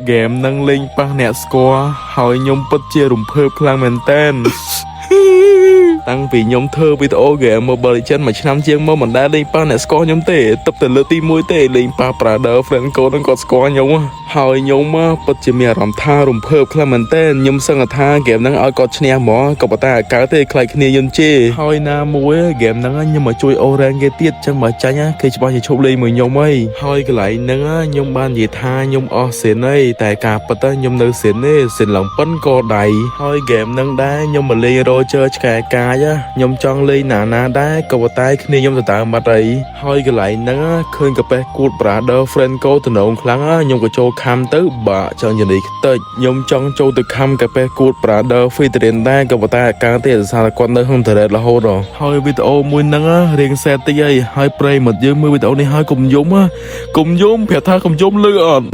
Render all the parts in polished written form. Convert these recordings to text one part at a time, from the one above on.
ហ្គេមនឹងលេងប៉ះអ្នកស្គាល់ហើយខ្ញុំពិតជារំភើបខ្លាំងមែនតើ តាំងពីខ្ញុំធ្វើវីដេអូហ្គេម Mobile Legends មួយឆ្នាំជាងមកមិនដែលលេងប៉ះអ្នកស្គាល់ខ្ញុំទេទឹកតែលើកទី1ទេលេងប៉ះ Brother Franco នឹងគាត់ស្គាល់ខ្ញុំហើយខ្ញុំពិតជាមានអារម្មណ៍ថារំភើបខ្លាំងមែនតើខ្ញុំសឹងថាហ្គេមហ្នឹងឲ្យគាត់ឈ្នះហ្មងក៏ប៉ុន្តែឲ្យកើតទេខ្លាចគ្នាយន្តជេរហើយណាមួយហ្គេមហ្នឹងខ្ញុំមកជួយអូរ៉េនគេទៀតចឹងបើចាញ់គេច្បាស់ជាឈប់លេងមួយខ្ញុំហីហើយកន្លែងហ្នឹងខ្ញុំបាននិយាយថាខ្ញុំអស់សិនហីតែការពិតខ្ញុំនៅសិនទេសិនឡើងប៉ុនក៏ដៃហើយហ្គេមហ្នឹងដែរខ្ញុំមកលេង Roger ឆ្កែកាយខ្ញុំចង់លេងណាណាដែរក៏ប៉ុន្តែគ្នាខ្ញុំទៅតាមបាត់អីហើយកន្លែងហ្នឹងឃើញកាប៉េះគួត Brother Franco តំណងខ្លាំងខ្ញុំក៏ចូលខំទៅបាក់ចង់យ៉ាងនេះខ្ទេចខ្ញុំចង់ចូលទៅខំកាប៉េះគួត Brother Fitrin ដែរក៏ប៉ុន្តែអាការទេដោយសារតែគាត់នៅក្នុង turret រហូតហើយវីដេអូមួយហ្នឹងរៀងសែតតិចអីហើយប្រិយមិត្តយើងមើលវីដេអូនេះហើយកុំយំកុំយំប្រាប់ថាកុំយំលឺអត់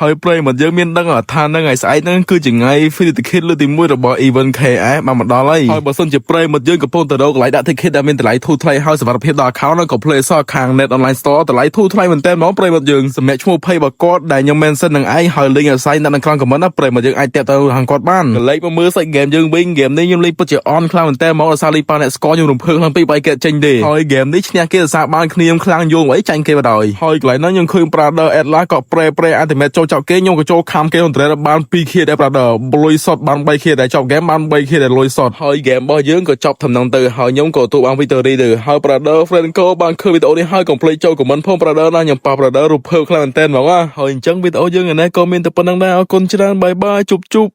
ហើយប្រិយមិត្តយើងមានដឹងថាហ្នឹងថ្ងៃស្អែកហ្នឹងគឺជាថ្ងៃ free ticket លើកទី1របស់ event KS បានមកដល់ហើយហើយបើសិនជាប្រិយមិត្តយើងកំពុងទៅរកកន្លែងដាក់ ticket ដែលមានតម្លៃធូរថ្លៃហើយសុវត្ថិភាពដល់ account ហ្នឹងក៏ play សខាង net online store តម្លៃធូរថ្លៃមែនតើហ្មងប្រិយមិត្តយើងសម្រាប់ឈ្មោះ page របស់គាត់ដែលខ្ញុំ mention នឹងឯងហើយ link ឲ្យសាយនៅក្នុង comment ណាប្រិយមិត្តយើងអាចតាក់ទៅខាងគាត់បានកលេចមកមើលសាច់ game យើងវិញ game នេះខ្ញុំលេងពិតជាអន់ខ្លាំងមែនតើហ្មងដោយសារលេងប៉ាអ្នកស្គាល់ខ្ញុំរំភើបខ្លាំងពេកបាយគេចេញទេហើយ game នេះឈ្នះគេដោយសារបានគ្នាខ្ញុំខ្លាំងយងអីចាញ់គេបណ្ដោយហើយកន្លែងហ្នឹងខ្ញុំឃើញ Brother Atlas ក៏ប្រេប្រេ ultimate ចូលចាប់គេខ្ញុំក៏ចូលខំគេក្នុង trade បាន2 kill ដែរ Brother លុយសុតបាន3 kill ដែរចប់ game បាន3 kill ដែរលុយសុតហើយ game របស់យើងក៏ចប់តំណងទៅហើយខ្ញុំក៏ទទួលបាន victory ទៅហើយ Brother Franco បានឃើញវីដេអូនេះហើយកុំភ្លេចចូល comment ផង Brother ណាខ្ញុំប៉ះ Brother រំភើបខ្លាំងមែនតើហ្មងហើយអញ្ចឹងវីដេអូយើងថ្ងៃនេះក៏មានតែប៉ុណ្្នឹងដែរអរគុណច្រើន bye bye ជប់ជប់។